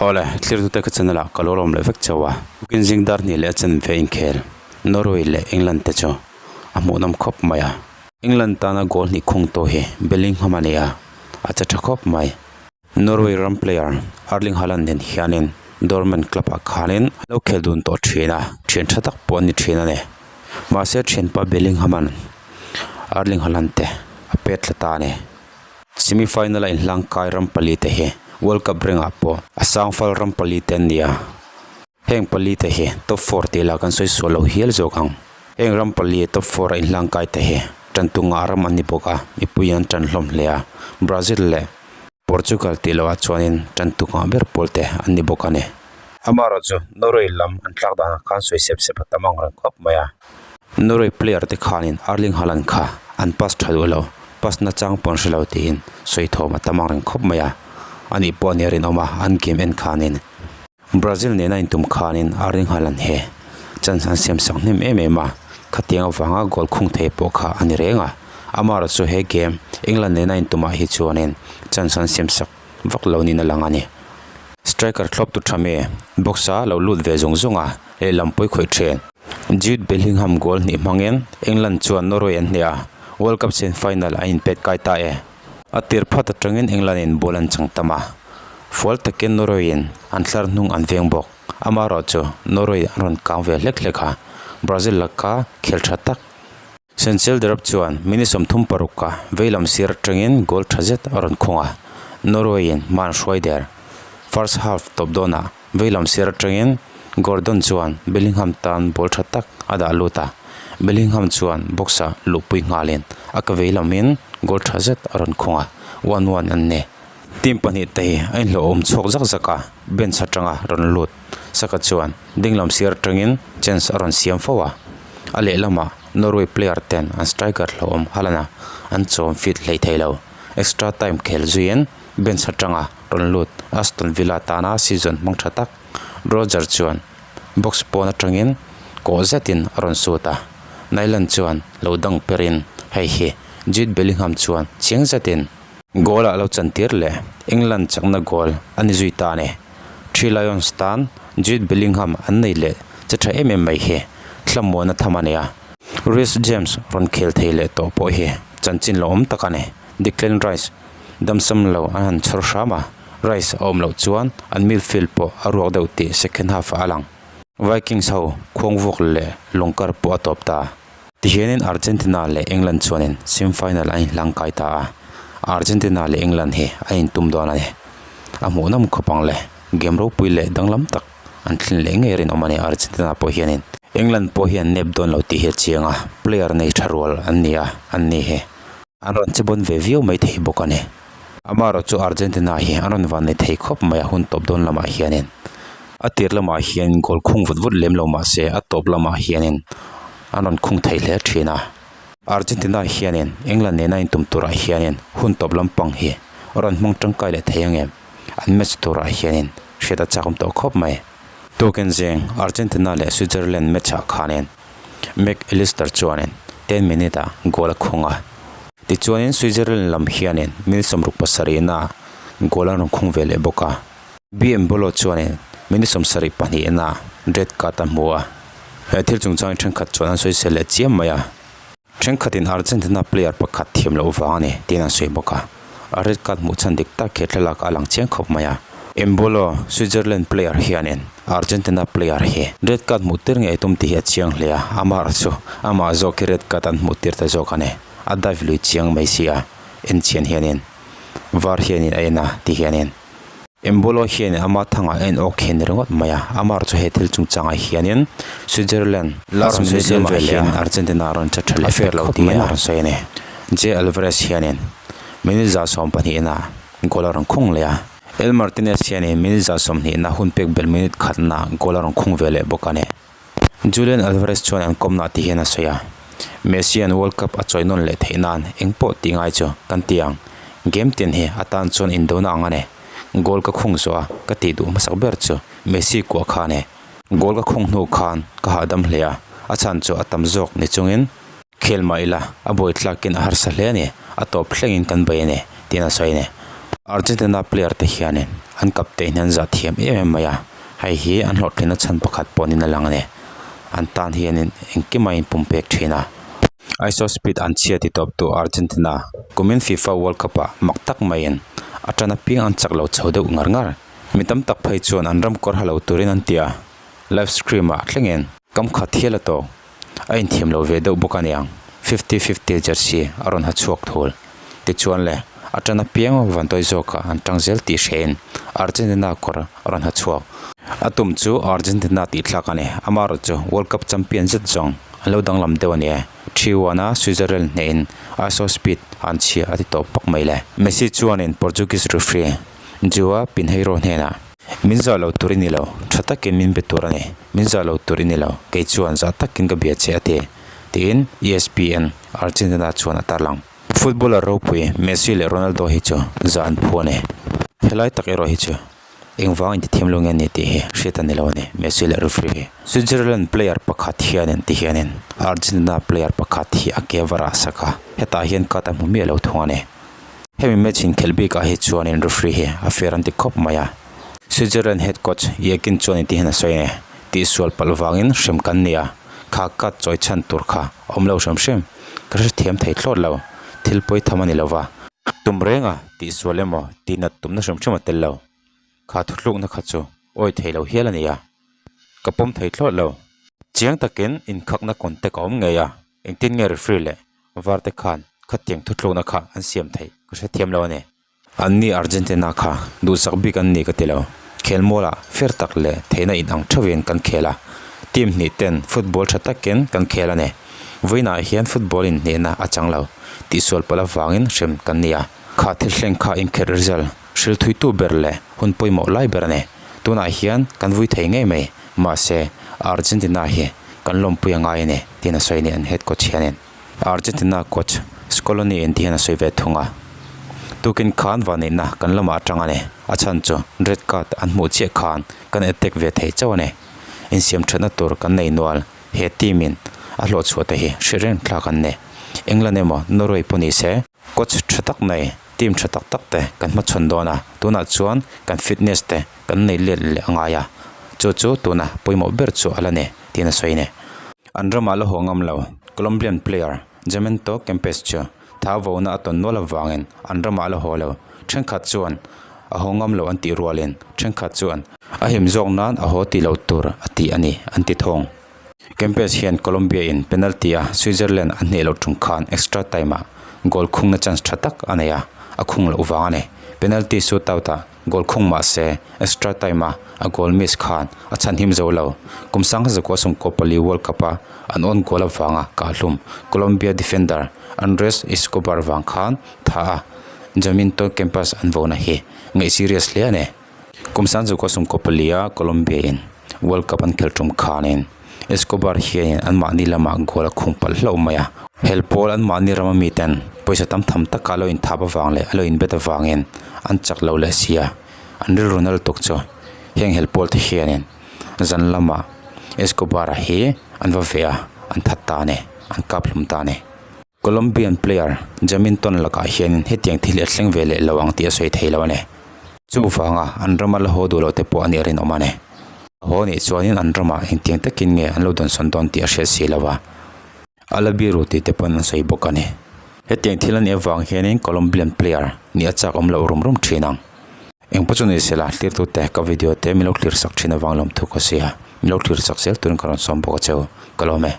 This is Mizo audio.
Awle, thlirtute ka channel ah ka lo lawm leh vek chauh a. Tukin zing dar hnih leh a chen ve inkhel Norway leh England te chu a hmuhnawm khawp mai a. England tana goal hnih khung tawh hi Bellingham a ni a, a che tha khawp mai. Norway ram player Erling Haaland nen hianin Dortmund club ah khanin a lo khel dun tawh thin a, thian tha tak pawh an ni thin a ni. Mahse thianpa Bellingham an Erling Haaland te a pet thla ta a ni. Semi final a inhlang kai ram pali te hi World Cup ringah pawh a sangfal ram pali te an ni a. Heng pali te hi top four tih lah kan sawi sual lo hial zawk ang. Heng ram pali top four a inhlang kai te hi tantu ngah ram an ni bawk a, mipui an tan hlawm hle a. Brazil leh Portugal tih loh ah chuanin tantu ngah ber pawl te an ni bawk a ni. Amaherawhchu Norway lam an tlak danah khan sawi sep sep a tam ang reng khawp mai a. Norway player te khanin Erling Haaland kha an pass tha duh lo, pass nachang pawh an hre lo tiin sawi thawm a tam ang reng khawp mai a. Ani pawh a nia rinawm a, an game en khanin Brazil nena intum khanin Erling Haaland he chance an siam sak hnem em em a, khatiang avanga goal khung thei pawh kha a ni reng a. Amaherawhchu chu he game England nena intumah hi chuanin chance an siam sak vak lo niin a lang a ni. Striker thlawp tu tha me box a lo lut ve zung zung a, lehlam pawi khawih then. Jude Bellingham goal hnih hmangin England chuan Norway an hneh a, World Cup semi final a inpet kai ta e. A tir phat atangin England in ball an chang tam a, fual takin Norway in an thlar hnung an veng bawk. Amaherawhchu Norway an rawn kang ve hlek hlek a, Brazil laka khel tha tak Senchel Derop chuan minute 36 a veilam sir atangin goal tha zet a rawn khung a, Norway in hma an hruai der. First half tawp dawnah veilam sir atangin Gordon chuan Bellingham tan ball tha tak a dah lut a, Bellingham chuan box ah luhpui nghalin a ka veilamin goal tha zet a rawn khung a, one one an ni. Team pahnih te hi a inhlawhawm chhuak zak zak a, bench atanga rawn lut Saka chuan dinglam sir atangin chance a rawn siam fo a, a lehlamah Norway player ten an striker hlauhawm Haaland a an chawm fit hlei thei lo. Extra time khel zuiin bench atanga rawn lut Aston Villa tana season hmang tha tak Roger chuan box pawn atangin kawh zetin a rawn sut a, Nyland chuan lo dang perin hei hi Jude Bellingham chuan chiang zetin goal ah lo chantir leh England chakna goal a ni zui ta a ni. Three Lions tan Jude Bellingham an nei leh che tha em em mai hi thlamuan a tham a ni a. Reece James rawn khel thei leh tawh pawh hi chanchin lo awm tak a ni. Declan Rice damsam lo an han chhawr hram a, Rice a awm loh chuan an midfield pawh a ruak deuh tih second half ah a lang. Vikings ho khuangvuak leh lungkar pawh a tawp ta. Tihianin Argentina leh England chuanin semi final an inhlang kai ta a, Argentina leh England hi an intum dawn a ni. A hmuhnawm khawp ang le, game ropui leh danglam tak an thlin leh ngei rinawm a ni Argentina pawh hianin. England pawh hi an nep dawn lo tih hi a chiang a, player nei tha rual an ni a, an ni hi. An rawn che bawn ve viau mai thei bawk a ni. Amaherawhchu Argentina hi an rawn van nei thei khawp mai a hun tawp dawn lamah hianin. A tir lamah hian goal khung vut vut lem lo mah se a tawp lamah hianin an rawn khung thei hle thin a. Argentina hianin England nena intum turah hianin hun tawp lampang hi a rawn hmang tangkai leh thei ang em? An match turah hianin hriat a chakawm tawh khawp mai. Tukin zing Argentina leh Switzerland match ah khanin Mac Allister chuanin ten minute ah goal a khung a. Tichuanin Switzerland lam hianin minute 67 ah goal an rawn khung ve leh bawk a. BM Bolo chuanin minute 72 ah red card a hmu a. He thil chungchangin thenkhat chuan an sawi sel leh chiam mai a. Thenkhatin Argentina player pakhat thiam loh vang a ni tiin an sawi bawk a. A red card hmuh chhan dik tak hi thlalak a lang chiang khawp mai a. Embolo, Switzerland player hianin Argentina player hi red card hmuh tir ngei tum tih hi a chiang hle a, amah chu amah zawk hi red card an hmuh tir ta zawk a ni. A dive lui chiang mai si a, en chian hianin var hianin a en a ti hianin. Embolo hian ama thangah a en awk hian ni ringawt mai a, amah chu he thil chungchangah hianin Switzerland last minute lamah hian Argentina rawn che tha leh pek khawp mai a rawn sawi a ni. J Alvarez hianin minute 12 na goal a rawn khung leh a, El Martinez hianin minute 20 na hun pek belh minute khatna goal a rawn khung ve leh bawk a ni. Julian Alvarez chuan an kawmna ti hian a sawi a, Messi an World Cup a chawi nawn leh theih nan eng pawh tih ngai chu kan ti ang. Game tin hi atan chuan indona ang a ni. Goal ka khung zawh a, ka tih duh hmasak ber chu Messi kuah kha a ni. Goal ka khung hnu khan ka hahdam hle a, a chhan chu a tam zawk ni chungin khel mah ila a buai tlakin a harsa hle a ni, a tawp thlengin kan bei a ni, tiin a sawi a ni. Argentina player te hianin an captain hi an zah thiam em em mai a, hei hi an hlawhtlinna chhan pakhat pawh niin a lang a ni. An tan hianin engkim a inpumpek thin a. Iso speed an chhia ti tawp tu Argentina kumin FIFA World Cup ah mak tak maiin a tan apiang an chak lo chho deuh ngar ngar. Mi tam tak phei chuan an ram kawr ha lo turin an ti a, live stream ah thlengin kam khat hial a tawk. A inthiam lo ve deuh bawk aniang, fifty fifty jersey a rawn ha chhuak thul. Tichuan le, a tan apiang vantawi zawkah an tang zel tih hrein Argentina kawr a rawn ha chhuak. A tum chu Argentina tih thlak a ni, amaherawh chu World Cup champion zet zawng an lo danglam deuh a ni e. 3-1 a Switzerland hnehin Iso Speed an chhia a ti tawp pak mai le. Messi chuanin Portuguese referee Joao Pinheiro hnenah, Min zah lo tur i ni lo, tha takin min be tur a ni. Min zah lo tur i ni lo, kei chuan zah takin ka bia che a ti, tiin ESPN Argentina chuan a tarlang. Footballer ropui Messi leh Ronaldo hi chu zah an phu a ni. Helai tak erawh hi chu engvang intithiam lo nge ni tih hi hriat a ni lo a ni, Messi leh referee hi. Switzerland player pakhat hianin ti hianin Argentina player pakhat hi a ke va rah sak a, hetah hian cut a hmu miah lo thung a ni. Hemi match inkhelh bikah hi chuanin referee hi a fair an ti khawp mai a. Switzerland head coach Yakin chuan inti hian a sawi a ni. Tihsual palh vangin hrem kan ni a, kha cut chawi chhan tur kha a awm lo hrim hrim. Ka hrethiam thei thlawt lo, thil pawi tham a ni lo va. Tum renga tihsual emaw tihnat tumna hrim hrim a tel lo. Kha thuthlukna kha chu awi thei lo hial a ni a, ka pawm thei thlawt lo. Chiang takin inkhakna contact a awm ngei a, engtin nge referee leh var te khan khatiang thuthlukna kha an siam theih ka hrethiam lo a ni. An ni Argentina kha duhsak bik an ni ka ti lo. Khelmualah fair tak leh theihna in ang theuhin kan khel a. Team hnih ten football tha takin kan khel a ni. Vawiinah hian football in hnehna a chang lo. Tihsual palh avangin hrem kan ni a. Kha thil thleng kha inkhelh result hril thuitu ber leh hun pawimawh lai ber a ni. Tunah hian kan vui thei ngei mai. Mahse, Argentina hi kan lawmpui a ngai a ni, tiin a sawi a ni an head coach hianin. Argentina coach Scaloni in ti hian a sawi ve thung a, Tukin khan vanneihna kan lamah atang a ni, a chhan chu red card an hmuh chiah khan kan attack ve thei chauh a ni. Insiam thatna tur kan nei nual, he team in a hlawh chhuah te hi hre reng thlak an ni. England emaw Norway pawh ni se, coach tha tak nei, team tha tak tak te kan hmachhawn dawn a, tunah chuan kan fitness te kan nei let leh a ngai a, chu chu tuna pawimawh ber chu a la ni, tiin a sawi a ni. An ramah la haw ngam lo, Colombian player Jamento Kempes chu tha vona a tawn nual avangin an ramah la haw lo. Thenkhat chuan a haw ngam lo an tih rualin thenkhat chuan a him zawk nan a haw tih loh tur a ti a ni, an ti thawng. Kempes hian Colombia in penalty a Switzerland a hneh loh tum khan extra time ah goal khungna chance tha tak a nei a, a khung loh vang a ni. Penalty shootout ah Goal khung mah se, extra time a a goal miss khan a chhan him zo lo. Kum sang zakua sawmkaw pali World Cup a an awn goal avanga kahhlum Colombia defender Andres Escobar vang khan tha a Jaminton Kempes an vona hi ngaih serious hle a ni. Kum sang zakua sawmkaw pali a Colombia in World Cup an khelh tum khanin Escobar hianin anmahni lamah goal a khung palh hlauh mai a. Hel pawl anmahni rama miten pawisa tam tham taka a lo inthap avang leh a lo inbet avangin an chak lo leh si a, an rilru nal tuk chu heng hel pawl te hianin zan lamah Escobar-a hi an va veh a, an that ta a ni, an kap hlum ta a ni. Colombian player Jaminton lakah hianin hetiang thil hi a thleng ve leh lo ang tih a sawi thei lo a ni. Chuvanga an rama la haw duh loh te pawh a nih rinawm a ni. A haw nih chuanin an ramah engtiang takin nge an lo dawnsawn dawn tih a hriat si lo a. A la biru tih te pawhin an sawi bawk a ni. Hetiang thil a nih avang hianin Colombian player nih a chak awm loh rum rum thin ang. Engpawh chu ni sela tlirtute ka video te min lo thlir sak thin avang lawmthu ka sia. Min lo thlir sak zel turin ka rawn sawm bawk a cheu. Ka lawm e.